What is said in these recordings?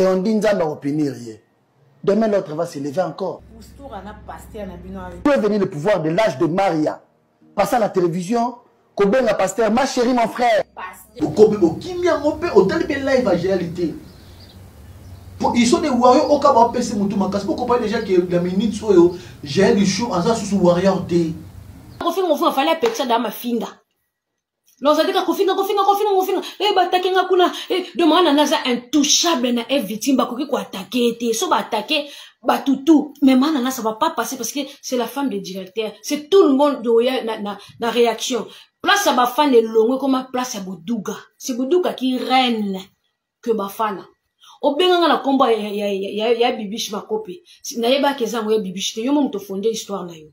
Et on dit Nzambe akopunir ye. Demain l'autre va se lever encore. Où est venu le pouvoir de l'âge de Maria? Passer à la télévision, kobenga pasteur, ma chérie, mon frère. Okomi okimi yango mpe otali mpe live ya réalité. Po ils sont des warriors oka ba pesi mutu makasi. Boko pas déjà que la minute oyo Jaël Show aza susu warrior te. Kofinga kofinga fallait apekisa da mafinga. Lozalika kofinga kofinga kofinga kofinga e batake nga kuna e donc wana naza intouchable na e victime bakoki ko attaquer te so ba attaquer bato tout mais mana na ça va pas passer parce que c'est la femme de directeur, c'est tout le monde oya na réaction. Place ya bafana elongwe ekoma place ya boduga, c'est boduga qui règne que bafana. Obenganga na nkombo ya Bibiche Makope, nayebaki eza yango ya Bibiche te, yo mo moto ofonde histoire na yo.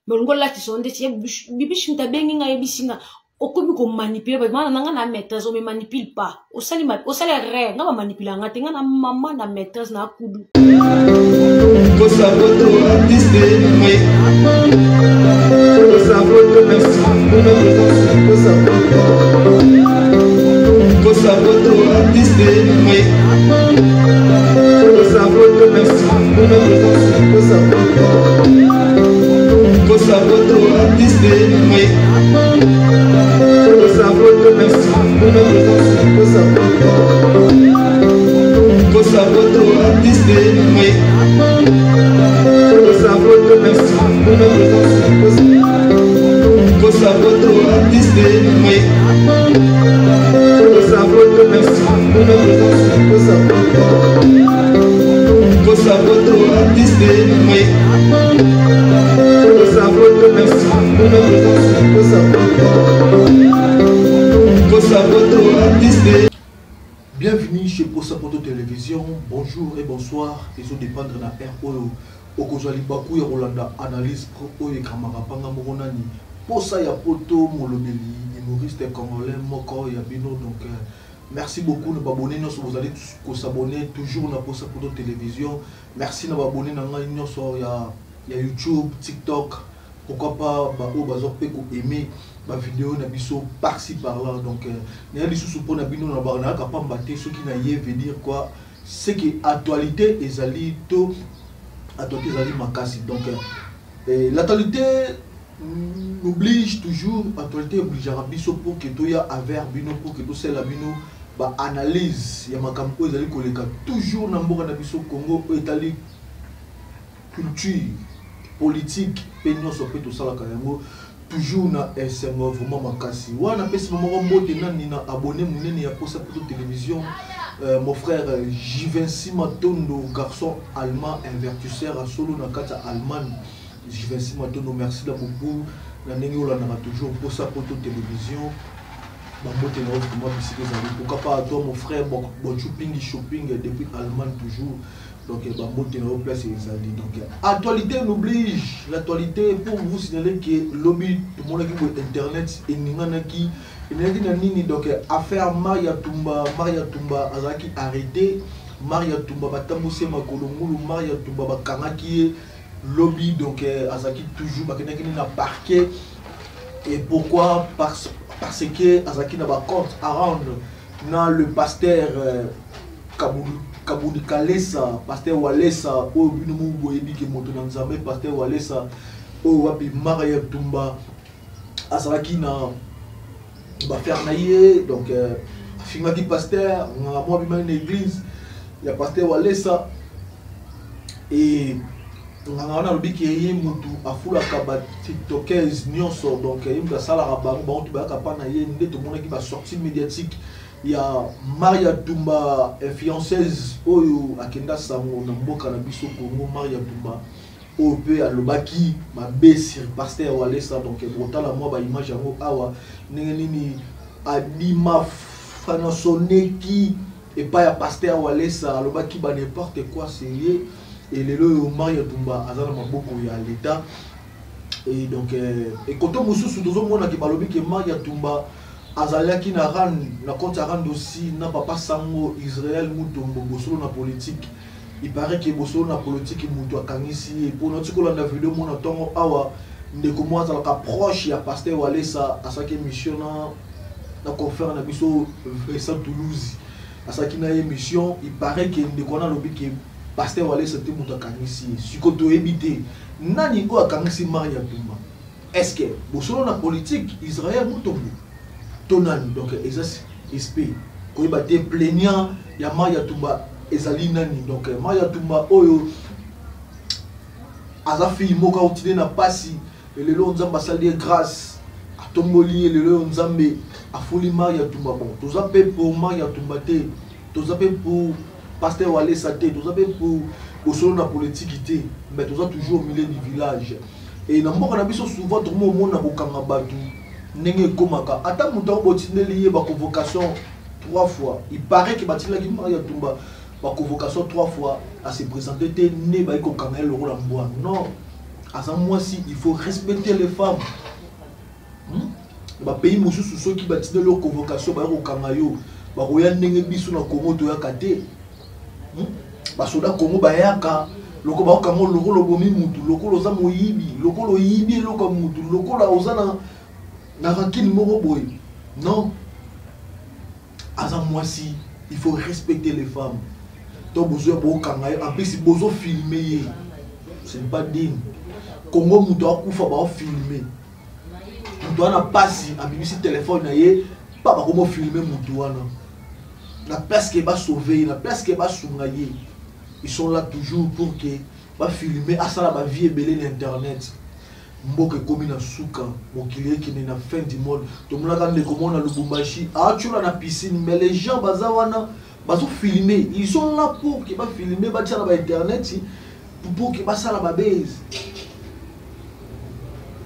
Mais olingi olatisa yo ndeti ya Bibiche, moto abengi nga ayebisi nga okomi komanipule bato. Mana na nga na maîtresse, ome manipule pas, osali osali erreur. Nga bamanipule nga te, nga na mama na maîtresse na akudu. Kosa poto artiste, oui. Kosa poto, merci pour la présence. Kosa poto. Kosa poto artiste, oui. Kosa poto, merci pour la présence. Kosa poto. Kosa poto artiste, oui. Kosa poto, merci pour la présence. Kosa poto. Kosa poto artiste, oui. Kosa poto, merci pour la présence. Kosa poto artiste, oui. Kosa poto, merci pour la présence. Kosa poto. Kosa poto artiste, oui. Kosa poto, merci pour la présence. Kosa poto. Kosa poto artiste. Bienvenue chez Posa Poto Télévision. Bonjour et bonsoir. Ils ont dépendre na R oyo okozwa libaku ya kolanda analyse pro oyo ekamaka panga moko nani posa ya poto molobeli humoriste congolais moko ya bino. Donc merci beaucoup na babone nyonso bozali kosabonner toujours na Posa Poto Télévision. Merci na babone na ngai nyonso ya YouTube, TikTok, pourquoi pas ba oyo bazo pe ko aimer ba vidéo na biso par-ci par-là. Donc na lisusu pona bino na ba na ka pamba te soki na ye veut dire quoi, c'est que actualité ezali to actualité ezali makasi. Donc l'actualité n'oblige toujours, actualité obligera biso pour que toya aver bino, pour que tosala bino ba analyse ya makambo oyo ezali koleka toujours na mboka na biso Congo, oyo etali culture, politique pe nyonso pe tosalaka yango toujours na esengo vraiment makasi. Wana pesi moko mbote nani na abonné munene ya Posa Poto Télévision, mon frère Jivency Matondo, garçon allemand invertisseur à solo na kati ya Allemagne. Jivency Matondo, merci da beaucoup na ndenge olandaka toujours Posa Poto Télévision. Bambote na yo vraiment bisika ezali. Pourquoi pas à toi mon frère Bochu Pingi Shopping depuis Allemagne toujours. Donc bambote na yo place ezali. Donc actualité n'oblige, l'actualité pour vous signaler que lobby tout le monde qui boit internet eninganaki eningaki na nini. Donc affaire Maria Tumba, Maria Tumba azalaki arrêté, Maria Tumba batambuse makolo ngulu, Maria Tumba bakangaki ye lobby. Donc azalaki toujours bakendaki na parquet. Et pourquoi? Parce que azalaki na ba compte à rendre na le pasteur Kabudi Kalesa, pasteur Walesa, oyo bino mo boyebi ke moto na Nzambe, pasteur Walesa, oyo wapi Maria Tumba azalaki na ba faire na ye. Donc afingaki pasteur, nganga mwa bimaki na église ya pasteur Walesa, et nganga wana alobi ke ye mutu afulaka ba tiktokers nyonso. Donc ye mutu asalaka bango, bango to bayaka pa na ye. Nde tomonaki ba sortie médiatique ya Maria Tumba, influenceuse oyo akenda sango na mboka na biso Congo. Maria Tumba oyo pe alobaki mabe sur pasteur Walesa. Donc botala mwa ba image yango awa ndenge nini adima fanasoneki epai ya pasteur Walesa, alobaki ba n'importe quoi sérieux. Et lelo oyo Maria Tumba aza na maboko ya l'État. Et donc ekoto mosusu tozomona ke balobi ke Maria Tumba azalaki na rand, na compte ya rand aussi na papa Sango Israël Mutombo bosolo na politique. Il paraît que bosolo na politique mutu akangisi ye. Po noti kolanda video mona tongo awa ndeko mwa azalaka proche ya pasteur Walesa, asalaki émission na confrère na biso Vincent Toulouse. Asalaki na ye émission, il paraît que ndeko wana alobi ke pasteur Walesa te moto akangisi ye. Sikoyo toyebi te nani oyo akangisi Maria Tumba. Est-ce que bosolo na politique Israël Mutombo to nani? Donc eza SP koyeba te plaignant ya Maria Tumba ezali nani. Donc Maria Tumba oyo aza fille moko autile na pasi lelo Nzambe asali ye grâce atomboli ye lelo oyo Nzambe afuli Maria Tumba. Bon, toza pe pour Maria Tumba te, toza pe pour pasteur Walesa te, toza pe pour bosolo na politique te, mais toza toujours au milieu du village. Et na mboka na biso souvent tokomi omona kokanga bato ndenge ekomaka ata moto yango botindeli ye ba convocation 3 fois. Il paraît que batindelaki Maria Tumba ba convocation 3 fois, a se présenter te nde bayi kokanga ye lokola mbwa. Non, aza mwasi, il faut respecter les femmes. Ba pays mosusu soki batindeli yo convocation bayi kokanga yo, bakoya ndenge biso na Congo toyaka te. Basoda Congo bayaka loko bakokanga yo lokola obomi mutu, lokola oza moyibi, lokola oyibi eloko ya mutu, lokola oza na rancune moko boye. Non, aza mwasi, il faut respecter les femmes. To bozo ya bokanga ye, en plus bozo filmer ye, ce n'est pas digne. Congo mutu akufa ba filmer mutu wana pasi, abimisi téléphone na ye pa bakomo filmer mutu wana na place ke ba sauver ye, na place ke ba sunga ye. Ils sont là toujours pour que ba filmer asala ba vie ebele na internet. Mboka ekomi na suka, mokili ekende na fin du monde. Tomonaka ndeko moko na Lubumbashi atiola na piscine, mais les gens baza wana bazo filmer, ils sont là pour que ba filmer, batia na ba internet pour que basala ba base.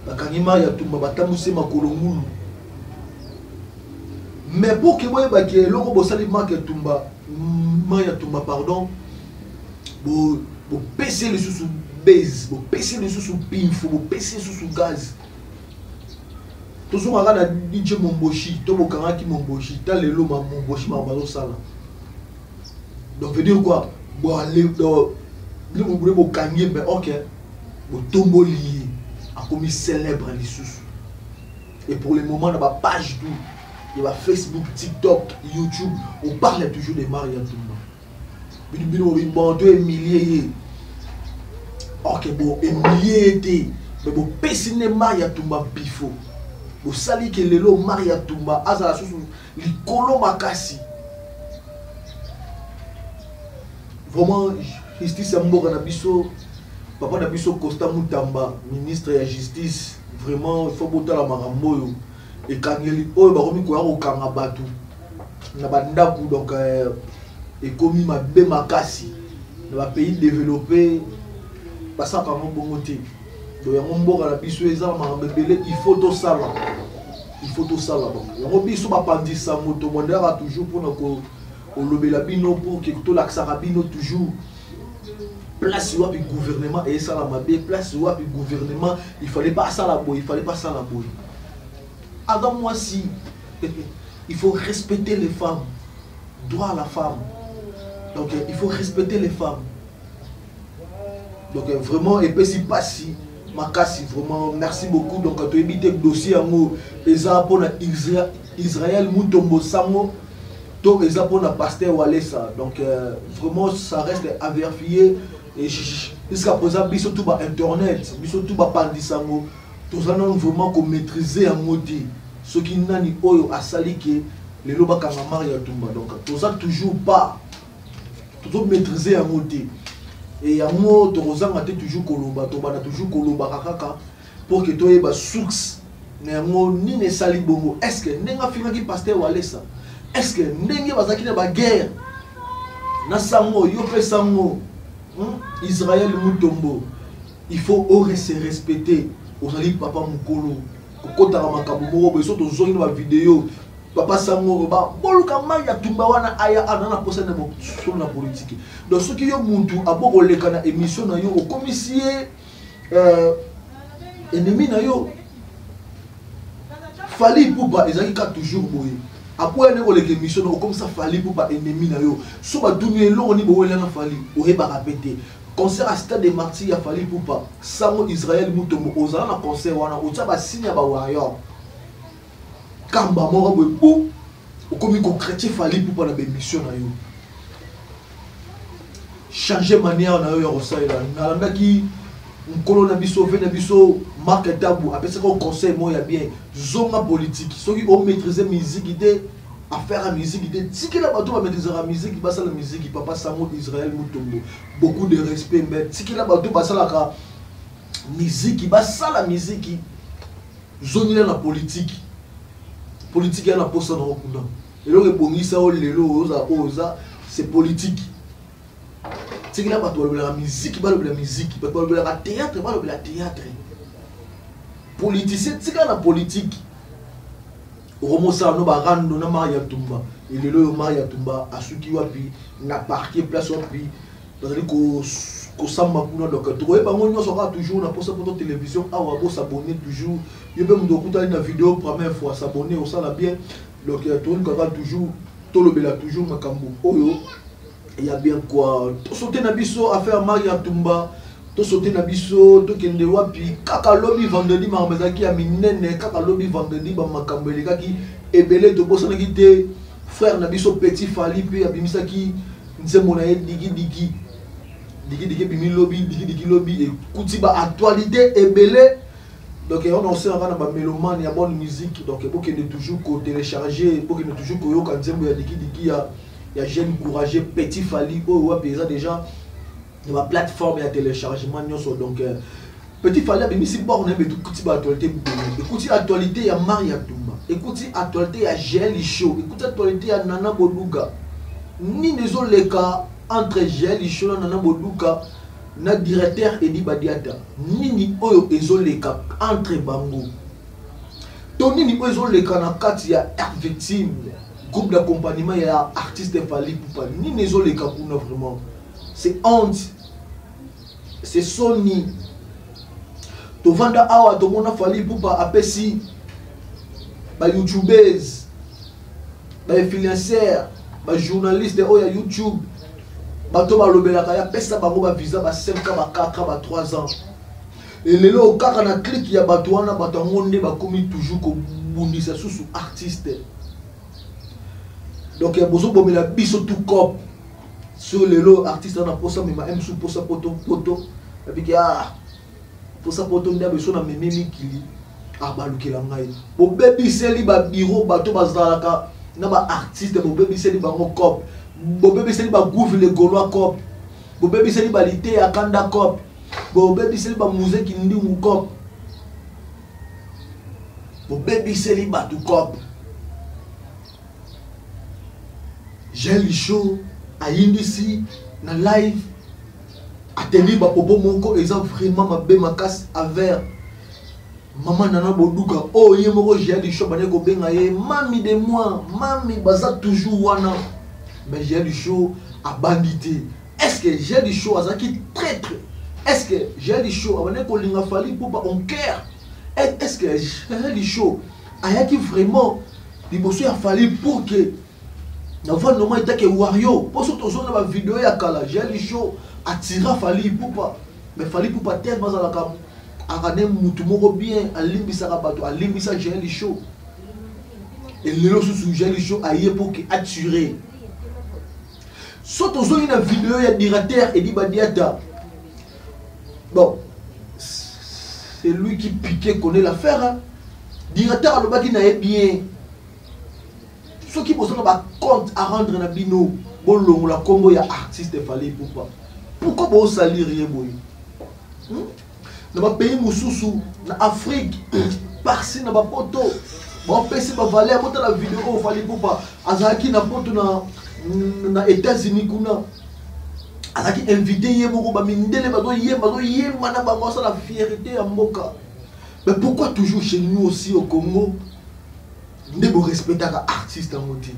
Bakangi Maria Tumba, batambwisi makolo ngulu. Mais pour que boyebaki eloko bosali Maria Tumba, Maria Tumba pardon, bo bopesi lisusu base, bopesi lisusu pinfo, bopesi lisusu gaz. Tozongaka na DJ Momboshi, to bokangaki Momboshi, ta lelo ma Momboshi ma bazosala. Donc veut dire quoi? Bon, allez, donc, bino bobule bokangi, mais ok, botomboli ye, akomi célèbre lisusu. Et pour le moment, dans ma page tout, il y a Facebook, TikTok, YouTube, on parle toujours de Maria Tumba. Bino bino bino bon to humilier ye. Ok bon humilier te, mais bon pesine Maria Tumba bifo. Bo sali ke lelo Maria Tumba azala susu likolo makasi. Vraiment justice ya mboka na biso, papa na biso Costa Mutamba, ministre ya justice, vraiment il faut botala makambo oyo ekangeli oyo bakomi koya kokanga bato na bandako. Donc ekomi mabe makasi na ba pays développés, basalaka yango bongo te. Donc yango mboka na biso eza na makambo ebele, il faut tosala, il faut tosala. Donc yango biso bapanzisa moto mondaka toujours mpona kolobela bino, pour que tolakisaka bino toujours place wapi gouvernement esala mabe, place wapi gouvernement il fallait pas asala boye, il fallait pas asala boye. Aza mwasi, il faut respecter les femmes, droit à la femme. Donc il faut respecter les femmes. Donc vraiment epesi pasi makasi, vraiment merci beaucoup. Donc toyebi te dossier yango eza mpona Israël Mutombo Sango to eza mpona pasteur Walesa. Donc vraiment ça reste à vérifier. Et jusqu'à présent biso tout ba internet, biso tout ba pandisango, toza nanu vraiment ko maîtriser yango te. Soki nani oyo asali ke lelo bakanga Maria Tumba, donc toza toujours pas tozo maîtriser yango te. Et yango tokozanga te toujours koloba, tobanda toujours kolobaka kaka pour que toyeba source na yango nini esali bongo. Est-ce que ndenge afingaki pasteur Walesa, est-ce que ndenge bazalaki na ba guerre na sango yo pe sango, Israël Mutombo, il faut ore se respecter. Ozali papa mukolo, kokotaka makambo moko boye, so tozongi na ba vidéo papa sango ba boluka mai ya tumba wana aya ana na posa na solo na politique. Donc soki yo muntu aboko leka na émission na yo okomisi ye ennemi na yo. Fally Ipupa ezalaki ka toujours boye. Aboya ne koleka émission na okomisa Fally Ipupa ennemi na yo. So batuni eloko ni bowela na Fally, oyebaka pe te. Concert à Stade des Martyrs ya Fally Ipupa, Sango Israël Mutombo ozala na concert wana otia ba signe ya ba warrior. Kamba moko boye bu. Okomi ko chrétien Fally Ipupa na ba émission na yo. Changer manière na yo ya kosalela. Nalandaki nkolo na biso ve na biso Marc Tabu apesaka conseil moko ya bien. Zonga politique. Soki o maîtriser musique te, affaire ya musique te, tikela bato ba maîtrisera musique, basala musique. Papa Sango Israël Mutombo, beaucoup de respect, mais tikela bato basalaka musique, basala musique. Zongela na politique. Politique ya na posa na kuna. Eloko ebongisa yo lelo oza oyo oza, c'est politique. Tikela bato balobelaka musique, balobela musique, bato balobelaka théâtre, balobela théâtre. Politicien tika na politique. Okomosala no barando na Maria Tumba. Elelo oyo Maria Tumba asuki wapi na parquet place wapi bazali kosamba kuna. Donc tokoyeba yango nyonso kaka toujours na Posa Poto Télévision. Awa bosabonne toujours, yo mpe moto okutani na video première fois, s'abonner, osala bien. Donc tolukaka toujours tolobela toujours makambo oyo ya bien quoi. Tosote na biso affaire Maria Tumba, tosote na biso tokende wapi? Kaka lobi vendredi makambo ezalaki ya minene, kaka lobi vendredi bamakambo elekaki ebele. Tobosanaki te frère na biso Petit Fally mpe abimisaki nzembo na ye digi digi digi digi, ebimi lobi digi digi lobi, ekuti ba actualité ebele. Donc on osengaka na bamélomane ya bonne musique, donc bokende toujours kotélécharger, bokende toujours koyoka nzembo ya digi digi ya jeune courageux Petit Fally oyo wapi eza déjà na baplateforme ya téléchargement nyonso. Donc Petit Fally abimisi bor na ye, ekuti baactualité ebele, ekuti actualité ya Maria Tumba, ekuti actualité ya Gel Show, ekuti actualité ya Nana Boduga. Nini ezoleka entre Gel Show na Nana Boduga na directeur Edi Badiata? Nini oyo ezoleka entre bango to nini oyo ezoleka na kati ya R Victime, groupe d'accompagnement ya artiste Fally Ipupa? Nini ezoleka kuna? Vraiment c'est honte, c'est soni. Tovanda awa, tomona Fally Ipupa apesi bayoutubers, bainfluenceur, bajournaliste oyo ya YouTube, bato balobelaka, ya apesa bango bavisa ba 5 ans, ba 4 ans, ba 3 ans. Elelo kaka na clique ya bato wana, bato yango nde bakomi toujours kobundisa susu artiste. Donc bozobomela biso tout cop sur lelo. Artiste wana posa mema msu posa poto poto abiki, ah, posa poto nde biso na memi mikili abalukela ngai. Bobebiseli babiro bato bazalaka na baartiste, bobebiseli bango cop, bobebiseli bagouve le Gaulois cop, bobebiseli balite ya kanda cop, bobebiseli bamuzeki ndingu cop, bobebiseli bato cop. Jean Lichaud ayindisi na live, ateli bapopo moko eza vraiment mabe makasi avers mama Nana Boduka oyo ye moko Jean Lichaud bandeki kobenga ye mami de moi, mami baza toujours wana. Mais Jean Lichaud abandi te. Est ce que Jean Lichaud azalaki traître? Est ce que Jean Lichaud abandaki kolinga Fally Ipupa en cœur? Est ce que Jean Lichaud ayaki vraiment liboso ya Fally pour que na voix normal etake wario? Mpo so tozona bavideo ya kala, Jean Lichaud atira Fally Ipupa, mais Fally Ipupa tellement azalaka akane mutu moko bien, alimbisaka bato, alimbisa Jean Lichaud. Elelo susu Jean Lichaud aye pour ke atire. So tozongi na video ya directeur Edi Badiata, bon, c'est lui qui piquait, connaît l'affaire, hein. Directeur alobaki na ye bien, soki boza na bacompte à rendre na bino, bolongola nkombo ya artiste Fally Ipupa. Pourquoi bosalir ye boye? Na bapays mosusu na Afrique, parsi na bapoto, baopesi bavaleur. Botala video oyo Fally Ipupa azalaki na poto, na États-Unis kuna, azalaki invité ye moko, bamindele bazoyemba, bazoyemba na bango, asala fierté ya mboka. Mais pourquoi toujours chez nous aussi au Congo nde borespectaka artiste yango te?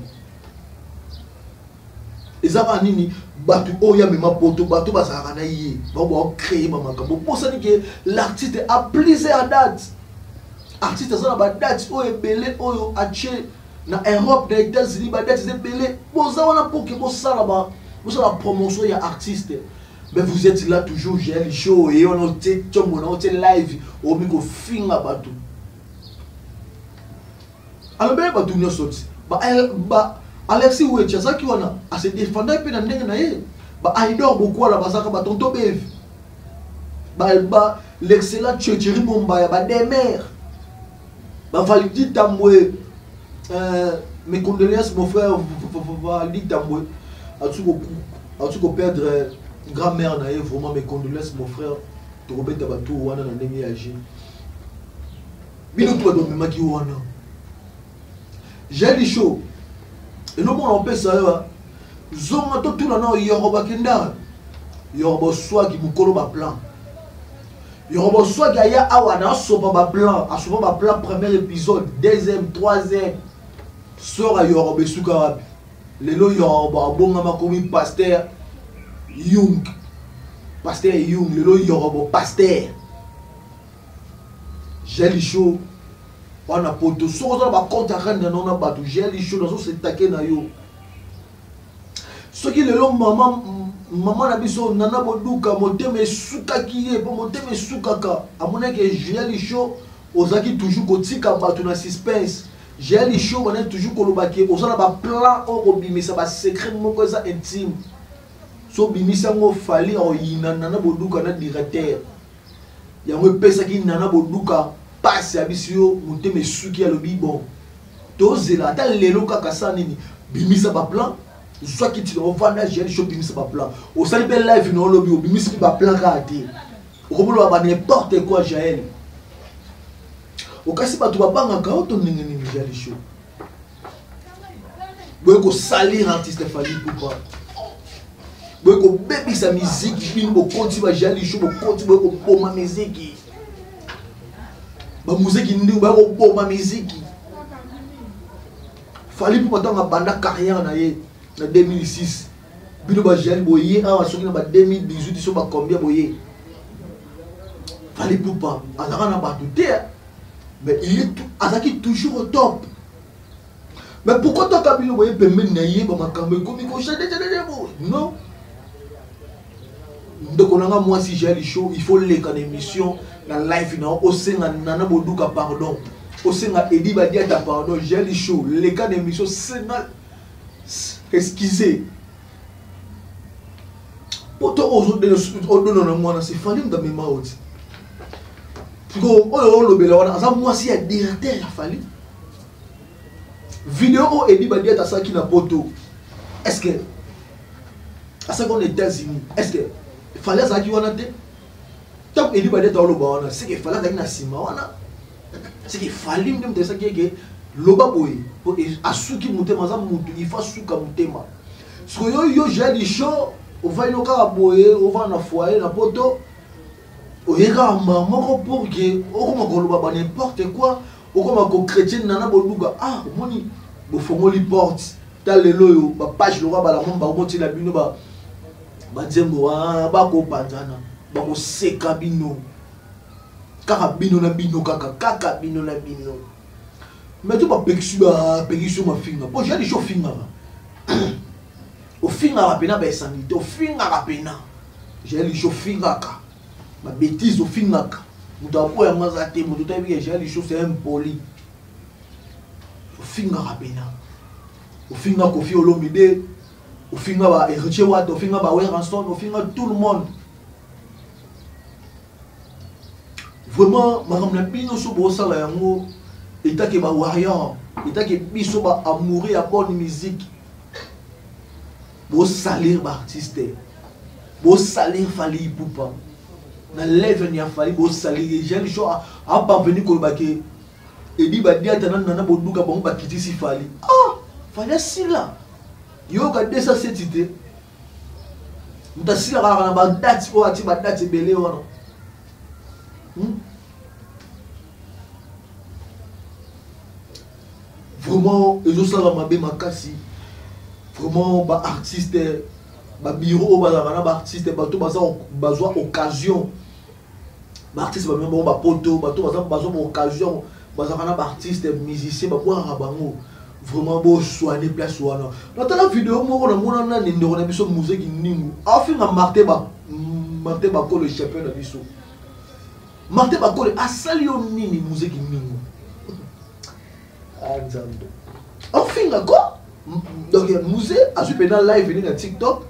Eza kaka nini? Bato oyo amema poto, bato bazalaka na ye, bango baocreye bamakambo. Bosani ke l'artiste a plusieurs dates. Artiste aza na badate oyo ebele oyo atie na Europe, na États-Unis, badate eza ebele. Boza wana mpo ke bosala bosala promotion ya artiste, mais vous êtes là toujours. Gel Show eye wana, otie ntongo na otie live, omi kofinga bato, alobeli bato nyonso ti. Ba, ba Alexis Wetchi azalaki wana, a se défendaki mpe na ndenge na ye. Ba Aidor Bokwala bazalaka ba tonton Bev. Ba, ba l'excellent Tchetcheri Mombaya, ba Demer. Ba Valdi Tambwe. Euh, mes condoléances mon frère Valdi Tambwe. Atuko perdre euh, grand-mère na ye vraiment mes condoléances mon frère. Tokobeta bato wana na ndenge ya jeune. Bino tu bato bamemaki wana. Jael Show eloko moko napesa yo zonga totuna nao yoro bakenda yoro boswaki mokolo baplan yoro boswaki aya awa na asopa baplan asopa baplan premier épisode deuxième troisième sora yoro besuka wapi lelo yoro abongama komi pasteur yung pasteur yung lelo yorobo pasteur Jael Show wana poto soki oza na bacompte ya rendre na bato Jael Show nazo setake na yo soki lelo mama mama na biso nana boduka motema esukaki ye mpo motema esukaka amonaki Jael Show ozalaki toujours kotika bato na suspense Jael Show bandaki toujours koloba ke oza na baplan oyo kobimisa basecret moko eza intime so obimisi yango fali akoyina nana boduka na directeur yango epesaki nana boduka pasi abisi yo motema esuki alobi bon tozela ata lelo kaka sa nini bimisa baplan zwa kiti na ovanda gel sho bimisa baplan osali mpe live na olobi obimisi mpe baplan kaka te okomoloba ba n'importe quoi jael okasi bato babangaka yo to ndenge nini jael sho boye kosalir artiste Fally Ipupa boye kobebisa miziki bino bokoti bajalisho bokoti boye koboma miziki bamuziki ndingo boye koboma miziki Fally Ipupa ntango abanda carrière na ye na 2006 bino bajali boye awa soki na ba 2018 so bacombien boye Fally Ipupa azalaka na bato te mais il est azalaki toujours au top mais pourquoi toka bino boye pembeni na ye bamakambo ekomi koshadededebo non ndeko na nga mwasi jael show il faut leka na émission na live na osenga nana boduka pardon osenga edi badiata pardon jael show leka na émission senga excusez poto odona na mwana se fali moto amema oti sikoyo oyo olobela wana aza mwasi ya directeur ya fali video oyo edi badiata asalaki na poto est ce que asalaki wana états-unis est ce que fali azalaki wana te ntango edi badiata oloba wana seke fali azalaki na nsima wana seke fali nde moto ayesaki eke loba boye po asuki motema aza motu il faut asuka motema sikoyo yo jael show ovandi no kaka boye ovanda na foyer na poto oye kaka mbala moko pour ke okoma koloba ba n'importe quoi okoma ko chrétien nana boduka ah omoni bofongoli porte ta lelo oyo bapage lokola balamu bakomotiela bino banzembo wana bakopanzana bakoseka bino kaka bino na bino kaka kaka bino na bino mais to bapekisi bapekisi yo mafinga mpo jali so ofingaka ofingaka mpena baesangi te ofingaka mpena jael lisho ofingaka babétise ofingaka moto akoya yango aza te moto toyebi ke jael lisho c'est impoli ofingaka mpena ofinga kofi olomide ofinga ba héritier wata ofinga ba werrason ofinga tout le monde vraiment makambo na bino so bosala yango etake ba warrior etake biso ba amoureux ya bonne musique bosalir baartiste bosalir fali ipupa na leven ya fali bosalir ye jeune jo aparvenu koloba ke edi badiata na nana boduka bango bakitisi fali ah fali asila yoka 207 te moto asila kaka na badate oyo atie badate ebele wana hmm? vraiment ezosala mabe makasi vraiment baartiste babiro oyo bazalaka na baartiste bato bazwa occasion baartiste bamema bango bapoto bato bazwa baoccasion bazalaka na baartiste musicien babwakaka bango vraiment bosoigne place wana natala video moko namona nani ndeko na biso muzeki ndingu afinga martin ba martin bakolo champion na biso martin bakole asali yo nini muzeki ndingu ah nzambe. Aofinga ko donc Mzee azwi mpena live nini na TikTok,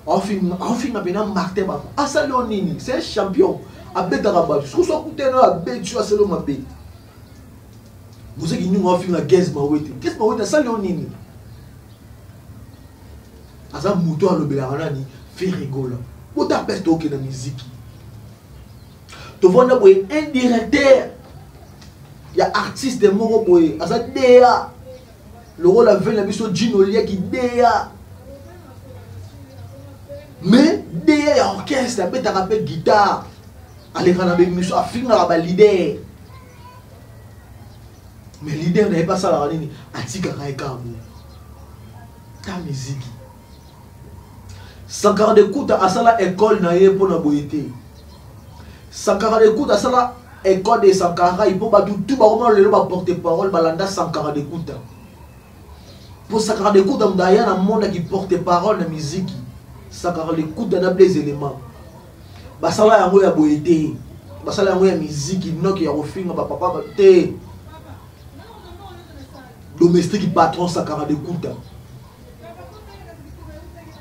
aofinga mpena Martin Bako. Asali yo nini? C'est un champion, abetaka bato. Soki so akutani oyo abeti yo, asali yo mabe. Mzee Kindingu aofinga Gaz Mawete. Gaz Mawete asali yo nini? Aza moto alobelaka nani? Ferre Gola. Bota peste okende na miziki. Tovanda boye, un directeur ya artiste moko boye aza da lokola ve na biso Jino Liaki, da mais da ya orchestre, abetaka mpe guitare, aleka na bémission, afingaka baleader, mais leader na ye mpe asalaka nini? Atikaka ye kaka boye. Ta miziki, Sankara de Kuta asala école na ye mpona boye te. Sankara de Kuta asala école de Sankara mpo bato tu bakoma lelo baporte parole, balanda Sankara de Kuta, mpo Sankara de Kuta moto aya na monde aki porte parole na miziki. Sankara de Kuta na Blaise Élément basala yango ya boye te, basala yango ya miziki, noki ya kofinga bapapa te. Domestique patron Sankara de Kuta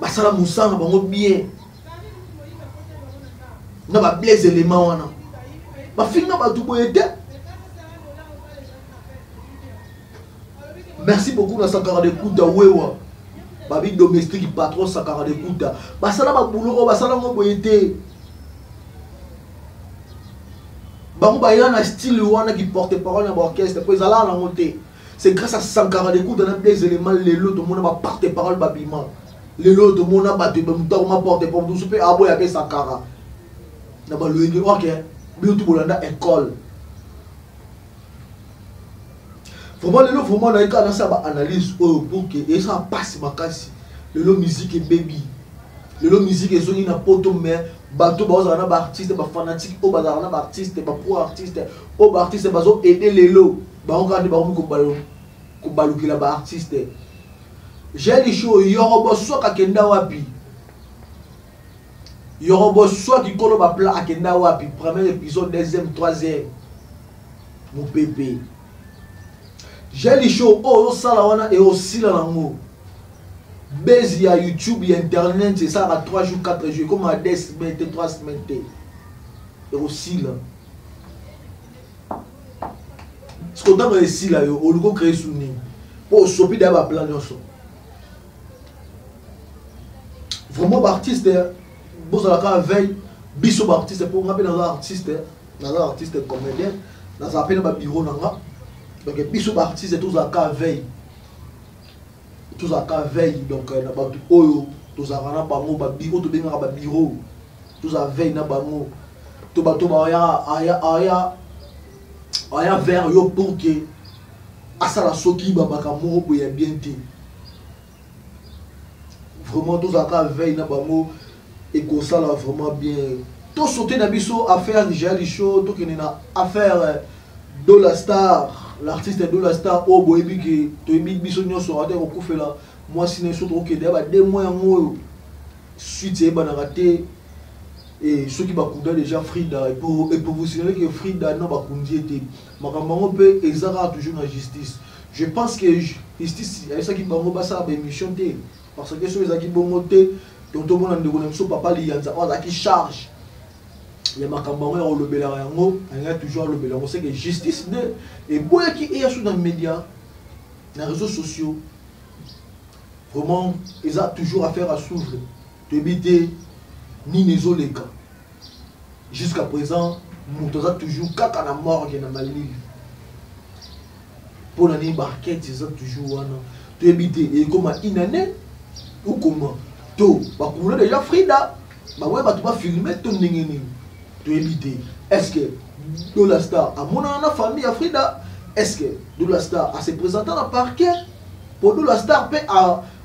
basala mosala na bango bien na bablaise élément wana, bafinga bato boye te. Merci beaucoup na Sankara de Kuta. Wewa babi domestique patron Sankara de Kuta basala babulo oyo, basala yango boye te. Bango baya na style wana ki porte parole na baorchestre mpo ezalaka nango te. C'est grâce à Sankara de Kuta na des éléments lelo tomona baporte parole babima. Lelo tomona bato moto akoma porte parole mosusu mpe aboya mpe Sankara na baloyenge. Ok, bino tu bolanda école. Vraiment lelo, vraiment naye kaka nasala baanalyse oyo pour que ezala mpasi makasi. Lelo musique ebebi, lelo musique ezongi na poto, mais bato bazala na baartiste, bafanatique oyo bazalaka na baartiste, bapro artiste oyo baartiste bazo aide, lelo bango kaka nde bakomi kobalukela baartiste. Jeli Show, Yorobo Swak akenda wapi? Yorobo Swak ikolo bapla akenda wapi? Premier épisode, deuxième, troisième, mopepe. Jeli Show oyo ozosala wana eosila nango. Base ya YouTube, ya internet, esalaka 3 jours, 4 jours, ekoma 2 semaine te, 3 semaine te, ekosila. Siko ntango esila, yo oluki ocrée su nini mpo osopi daya baplan nyonso? Vraiment baartiste bozalaka veille. Biso baartiste, mpo nga mpe naza artiste, naza artiste comédien, nazala mpe na babiro na nga. Donc biso baartiste tozalaka veille, tozalaka veille. Donc na bato oyo tozalaka na bango, babiro tobengaka babiro, tozala veille na bango. To bato baya aya aya aya vers yo pour que asala soki babaka moko boye ya bien te. Vraiment tozalaka veille na bango, ekosala vraiment bien. Tosaute na biso affaire Jael Show, tokende na affaire Dola Star, l'artiste Dola Star oyo boyebi ke toyebi biso nyonso ate kokufela mwasi na ye. So tokokende ya ba 2 mois yango oyo, suite eyebanaka te. E soki bakunda déjà Frida, epropositionne ke Frida non, bakundi ye te. Makambo yango mpe eza kaka toujours na justice. Je pense que justice ayebisaki bango basala baémission te, parce que soki ezalaki bongo te, donc tomona ndeko na biso papa Liyanza oyo azalaki charge ya makambo yango ya kolobelaka yango, alingaki toujours alobela yango. C'est que justice nde eboyaki eya so na média, na réseaux sociaux. Vraiment eza toujours affaire à suivre. Toyebi te nini ezoleka jusqu'à présent. Moto aza toujours kaka na morgue na malili. Mpo na nini baenquête eza toujours wana? Toyebi te ekoma une année ou comment. To bakunda déjà Frida, baboya bato bafilme to ndenge nini? Toyebi te. Est ce que Dola Star amonana na famille ya Frida? Est ce que Dola Star ase présenta na parquet? Po Dola Star mpe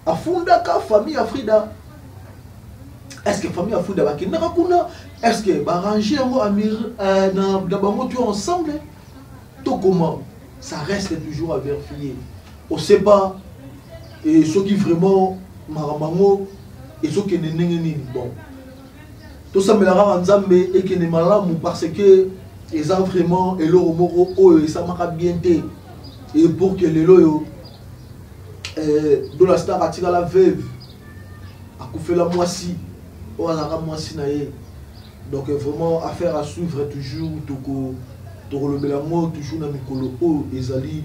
afundaka famille ya Frida. Est ce que famille ya Frida bakendaka kuna? Est ce que barange yango amir na bango tout ensemble to comment? Ça reste toujours à vérifier, on sait pas. Et soki vraiment makambo yango ezokende ndenge nini, bon, tosambela kaka Nzambe ekende malamu, parce que eza vraiment eloko moko oyo esamaka bien te. Et pour que lelo oyo Eh, Dola Star atikala veuve, akufela mwasi oyo azalaka mwasi na ye. Donc euh, vraiment affaire à suivre toujours, toko tokolobela yango toujours na mikolo oyo ezali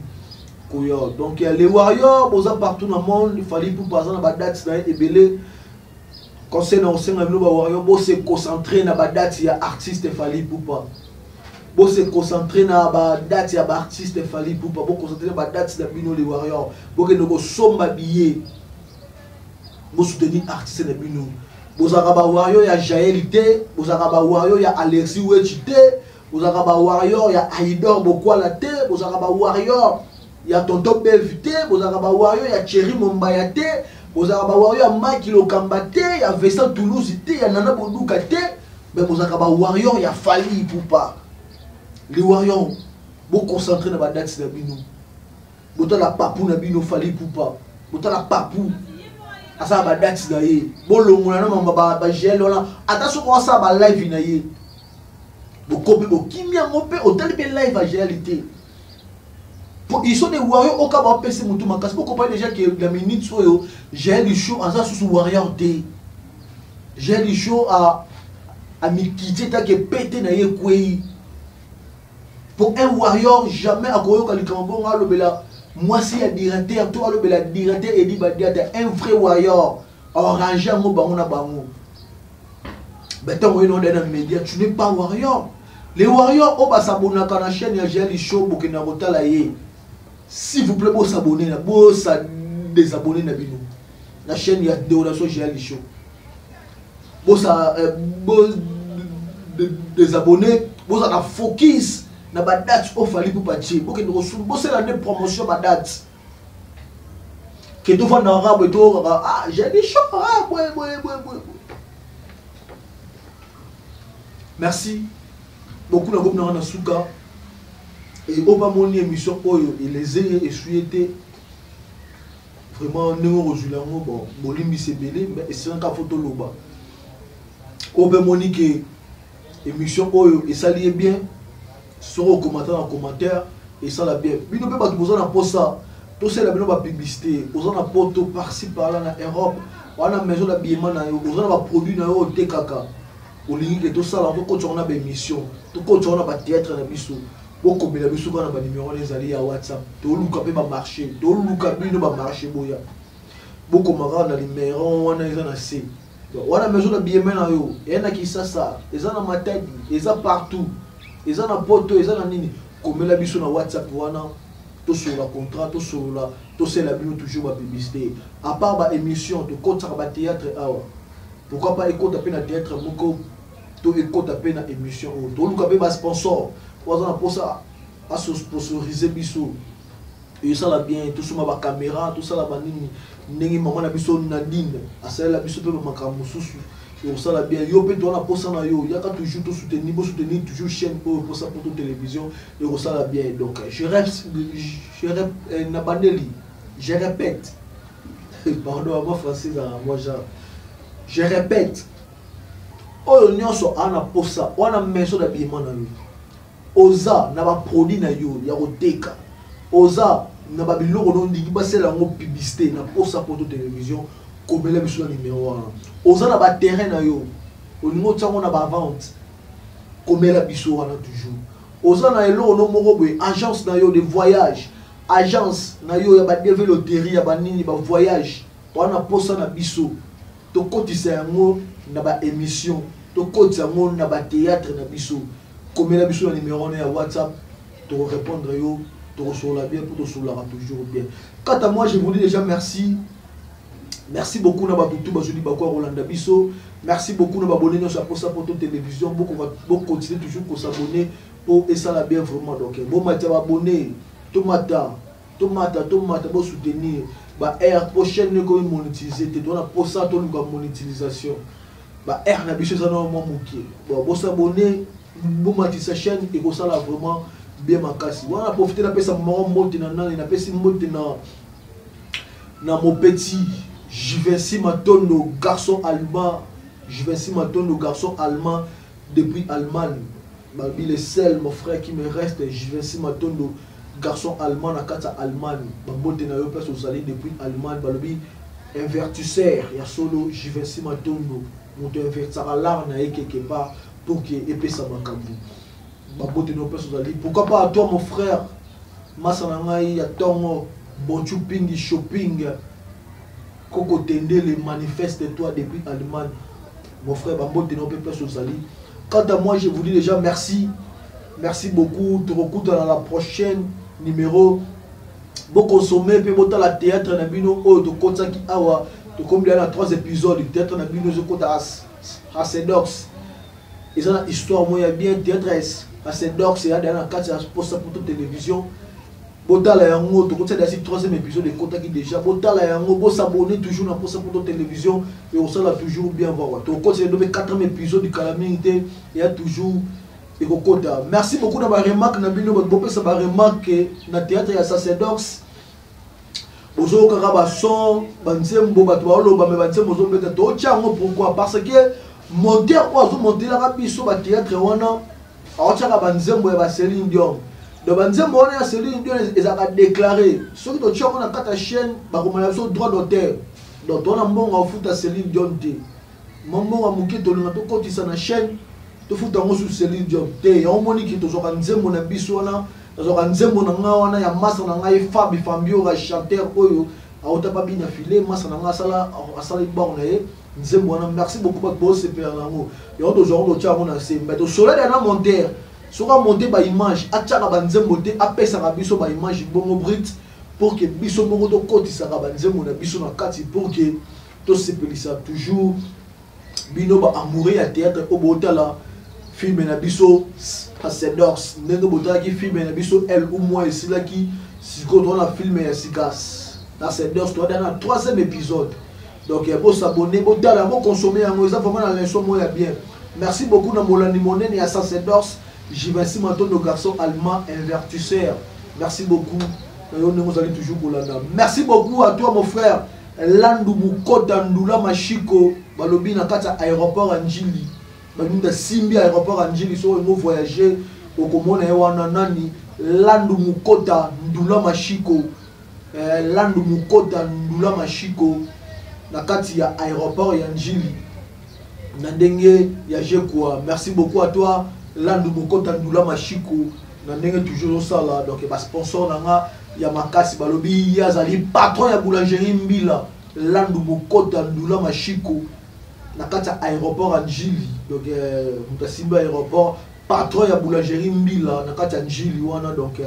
koya. Donc ya les warriors boza partout na monde, Fally Ipupa aza na ba dates na ye ebele. Conseil na osenga bino ba warriors, bo se concentrer na ba dates ya artiste Fally Ipupa. Bo se concentrer na ba date ya ba artiste Fally Ipupa, bo concentrer na ba date na bino les warriors. Bokende kosomba billet. Bo soutenir artiste na bino. Bozalaka ba warrior ya Jael te, bozalaka ba warrior ya Alexis Wetchi te, bozalaka ba warrior ya Aidor Bokwala te, bozalaka ba warrior ya Tonton Bev te, bozalaka ba warrior ya Thierry Mombaya te, bozalaka ba warrior ya Mike Lokamba te, ya Vincent Toulouse te, ya Nana Boduka te. Mais bozalaka ba warrior ya Fally Ipupa. Les warriors, bo concentrer na ba dates na bino. Botala papu na bino Fally Ipupa. Botala papu asala ba dates na ye. Bolongola na mamba ba, ba GL wana ata soki osala ba live na ye. Bokomi bokimi yango mpe otali mpe live ya GL te. Po ils sont des warriors oka ba pesi mutu makasi. Bo comprendre déjà que la minute oyo GL show aza susu warrior te. Jael Show a amikiti etake pete na ye ekwei. Pour un warrior, jamais akoyoka likambo bongo alobela mwasi ya directeur to alobela directeur Edi Badiata, un vrai warrior. Orange yango bango na bango. Batango ye na média, tu n'es pas warrior. Les warriors oyo basabonaka na chaîne ya Jael Show bokenda kotala ye. S'il vous plaît, bosabonner na bosa désabonner na bino. Na chaîne ya Deodaso Jael Show. Bosa euh, bo désabonner, boza na focus na ba date oyo Fally Ipupa tie. Bokende kosumba, bosala nde promotion ba date. Ke tofanda kaka boye toyokaka ah Jael Show ah boye boye boye boye. Merci beaucoup na komi nanga na suka. Et oyo bamoni émission oyo eleze ye esui te vraiment ndenge okozwila yango bon bolimbisi ebele mais esengaka fo toloba oyo mpe moni ke émission oyo esali ye bien soki okomata na commentaire esala bien bino mpe bato boza na mposa tosala bino bapublicité oza na poto parci par là na europe wana maison d'habillement na yo oza na baproduit na yo otekaka olingi ke tosala tokotisa yango na baémission tokotisa yango na batheatre na biso bokomela biso kaka na banimero wana ezali ya whatsapp toluka mpe bamarché toluka bino bamarché boya bokoma kaka na limero wana eza na se wana maison na biyeme na yo eya na kisasa eza na matadi eza partout eza na poto eza na nini komela biso na whatsapp wana tosolola contrat tosolola tosala bino toujours bapublicité à part baémission tokotisaka batheatre awa pourquoi pas ekota mpe na théâtre moko to ekota mpe na émission oyo toluka mpe basponsor oyo aza na mposa asosponsorize biso esala bien tosomba bacaméra tosala banini ndenge mama na biso nadine asalela biso mpe bamakambo mosusu ekosala bien yo mpe toza na mposa na yo yaka toujours tosoutenir bosoutenir toujours chaîne oyo mposa poto télévision ekosala bien donc je rêve, je rêve eh, na bandeli je répète pardon moi français ezalaka moi genre je répète oyo nyonso aa na posa wana maison d'habillement na yo oza na baproduit na yo ya koteka oza na babiloko no ndingi basala yango publicité na posa poto télévision komela biso na numero wana oza na baterrain na yo olingi otia yango na bavente komela biso wana toujours oza na eloko no moko boye agence na yo de voyage agence na yo ya ba DV loterie ya banini ba voyage wana posa na biso tokotisa yango na ba émission tokotisa yango na ba théâtre na biso komela biso na numéro wana ya whatsapp tokorépondre yo tokosolola bien mpo tosololaka toujours bien quant à moi je vous dis déjà merci merci beaucoup na bato tu bazwi libaku ya kolanda biso merci beaucoup na babone nyonso ya posa poto télévision bokontinue toujours kosabone mpo esala bien vraiment donc bomata babone tomata tomata tomata bosoutenir ba aire mpo chaîne ekomi monétise te toza na mposa toluka monétisation ba aire na biso eza na mwa moke bon bosabone bomatisa chaîne ekosala vraiment bien makasi wana profite napesa moko mbote na nani napesi mbote na na mon petit Juvency Matondo garçon allemand Juvency Matondo garçon allemand depuis Allemagne Babi le seul mon frère qui me reste Juvency Matondo. Garçon allemand na kati ya Allemagne, bambote na yo place ozali depuis Allemagne. Balobi invertisseur ya solo Jivency Matondo, moto invertisaka l'art na ye quelque part pour que epesa makambo. Bambote na yo place ozali. Pourquoi pas à toi mon frère, masa na ngai ya tongo, Bonchu Pingi Shopping, Koko Tendele, manifeste toi depuis Allemagne. Mon frère, bambote na yo place ozali. Quant à moi, je vous dis déjà merci. Merci beaucoup. Te retrouve dans la prochaine numéro. Bo consommer pe botala théâtre na bino oyo to kotaki awa to kombila na 3 épisodes théâtre na bino zo kota Asedox. Eza na histoire moya bien théâtre Asedox ya na kati ya posta pour télévision. Botala yango tokotia dasi 3e épisode ekotaki déjà. Botala yango, bosabonner toujours na posta pour télévision et osala toujours bien voir. Tokotia ndobe 4e épisode kala mingi te ya toujours ekokota. Merci beaucoup na ba remarque na bino, bato bopesa ba remarque na théâtre ya Sacerdox. Bozokaka ba son, ba nzembo bato baoloba me ba nzembo ozobeta totia yango pourquoi? Parce que monteur oyo azomontelaka biso ba théâtre wana aotiaka ba nzembo ya ba Céline Dion. Donc ba nzembo wana ya Céline Dion ezalaka déclaré. Soki totia yango na kati ya chaîne bakomela biso droit d'auteur. Donc tona mbongo afuta Céline Dion te. Mbongo ya moke tolinga tokotisa na chaîne tofuta yango sous Céline Dion te. Yango moniki tozwaka nzembo na biso wana, nazwaka nzembo na ngai wana ya masa na ngai Fabi Fambiora, chanteur oyo auta pa bina filet, masa na ngai asala bar na ye nzembo wana. Merci beaucoup bato bosepela na yango. Yango tozwaka totia yango na se. Mais tosolele na monteur, soki amonte ba image atiaka ba nzembo te, apesaka biso ba image bongo brut pour que biso moko tokotisaka ba nzembo na biso na kati pour que tosepelisa toujours bino ba amoureux ya théâtre oyo botala film na biso Sacerdox. Ndenge botalaki film na biso Elle ou moi esilaki, sikoyo toza na film ya sika Sacerdox, toza na 3e épisode. Donc bosabonner, botala, boconsommer yango, eza vraiment na leçon moko ya bien. Merci beaucoup na molandi monene ya Sacerdox, Jivency Matondo, garçon allemand invertisseur. Merci beaucoup na yo ndenge ozali toujours kolanda. Merci beaucoup à toi mon frère Landu Mukota Ndula Mashiko, balobi na kati ya aéroport ya Njili, balinda simbi aéroport ya Njili, soki olingo voyager okomona ye wana nani, Landu Mukota Ndula Mashiko, Landu Mukota Ndula Mashiko na kati ya aéroport ya Njili na ndenge ya Jekwa. Merci beaucoup à toi Landu Mukota Ndula Mashiko na ndenge toujours osala. Donc ba sponsor na nga ya makasi, balobi ye azali patron ya boulangerie Mbila, Landu Mukota Ndula Mashiko na kati ya aéroport ya Njili. Donc moto asimbi aéroport, patron ya boulangerie Mbila na kati ya Njili wana. Donc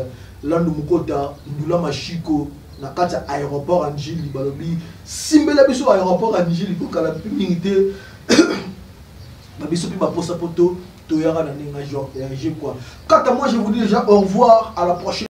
Landu Mukota Ndula Mashiko na kati ya aéroport ya Njili, balobi simbela biso aéroport ya Njili kokala mpe mingi te ba biso mpe baposa poto toyaka na ndenge ya Jekwa. Quant à moi, je vous dis déjà au revoir, à la prochaine.